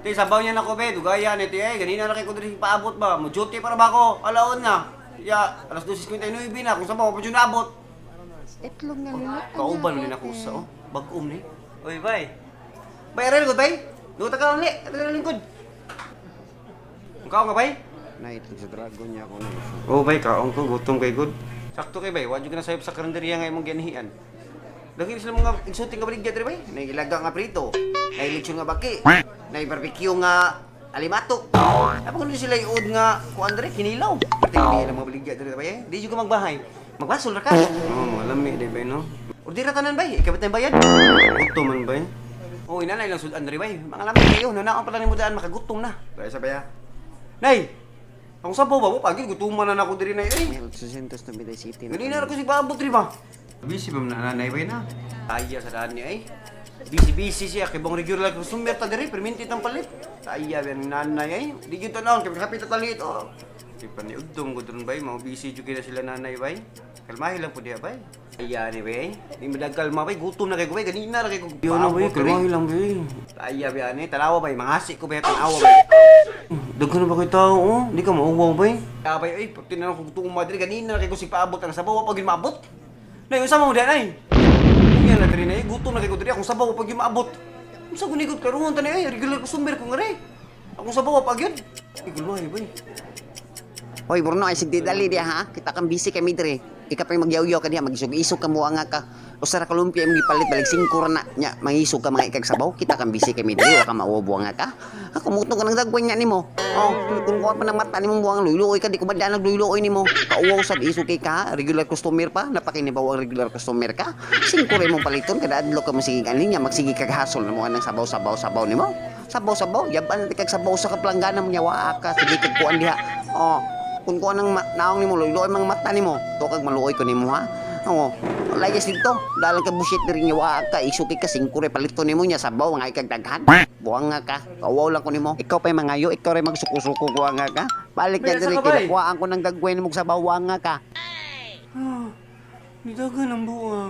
Te, sabaw niya na ko be, dugaya ni te ay, ganina ra kay ko diri paabot ba. Mo duty para ba ko? Alaon na. Ya, alas 12:59 na kung sabaw pa jud naabot. Itlog nga luluto. Kauban man ni ako sa oh. Bag-om ni. Oy, bay. Bay, aral ko bay. Duta ka uli, aral lingkod. Ang kaon ka bay? Na itlog sa dragon niya ako na. Oh, bay, kaon ko gutom kay good. Sakto kay bay, wa jud ka na sayop sa karinderya nga imong gianhian. Lagi sila mga exotic nga baligya diri bay. Nay ilaga nga prito, nay lechon nga baki, nay barbecue nga alimatok. Apa kuno sila iud nga kuan diri kinilaw. Tingin nila mga baligya diri bay. Eh. Di jud ka magbahay. Magbasol ra ka. Oh, mga lami di bay no. Ordira tanan bay, ikabit na yung bayad. Gutom man bay. Oh, inanay lang sudan diri bay. Mga lami kayo, nanaon pala nimo daan makagutom na. Bay sa baya. Nay, ang sabaw ba mo? Pagil, gutuman na nako diri nay. Eh. May 897 Ganina ra ko si paabot ri ba? Busy ba man nanay bay na? Taya sa daan niya ay. Busy busy siya kay bang regular customer ta diri perminti tang palit. Taya ba ang nanay ay. Di gyud tanawon kay kapit ta talit oh. Di pa ni udtong gud ron bay, mao busy jud kay na sila nanay bay. Kalmahi lang pud diha bay. Taya ni bay. Di madagkalma bay, gutom na kay ko bay, ganina ra kay ko. Yo na bay, kalmahi lang bay. Taya ba ani, tanawa bay, manghasi ko bay tanawa bay. Daghan na ba kay tao, oh? Di ka mauwaw, bay. Abay, ay, pag tinanong ko gutom madre, ganina na kay ko si paabot ang sabaw, wa pag yun maabot. Nay, unsa mo diyan, ay? Unya na diri nay, gutom na kay ko diri akong sabaw wa pag yun maabot. Unsa gunigot karon tanay ay, regular customer ko nga re. Akong sabaw wa pag yun. Ay, gulmahi, bay. Hoy, Bruno, ay sige dali diha ha. Kita kang busy kami dire. Ika pa yung magyawyaw ka diha, magisog-isog ka muha nga ka. Usa ra ka lumpia imong gipalit balik 5 ra na nya, mangisog ka mga ikag sabaw. Kita kang busy kami dire, wa ka mauwa nga ka. Ako muto ka ng dagwan nya nimo. Oh, kung kuha pa ng mata nimo buwang luyluoy ka, di ko ba nagluyluoy nimo. Kauwaw sad isog kay ka, regular customer pa, napakinibaw ang regular customer ka. 5 ra imong paliton kada adlaw ka masigig ani nya, magsige kag hasol na mo anang sabaw sabaw sabaw nimo. Sabaw sabaw, yaban kag sabaw sa kaplanggana mo nya wa ka, sige kag kuan diha. Oh, kung kuan ang naong nimo luoy mga mata nimo to kag maluoy ko nimo ha. Oo, layas dito dalang ka busit diri nya wa ka isuki ka 5 re palito nimo nya sabaw nga ikag daghan buang nga ka kawaw lang ko nimo ikaw pay mangayo ikaw ray magsuko-suko kuha nga ka balik Bay, na asa diri ka, bay? kinakuhaan ko ng gagawin mo sabaw wa nga ka. Ah, nidagan ang buwang.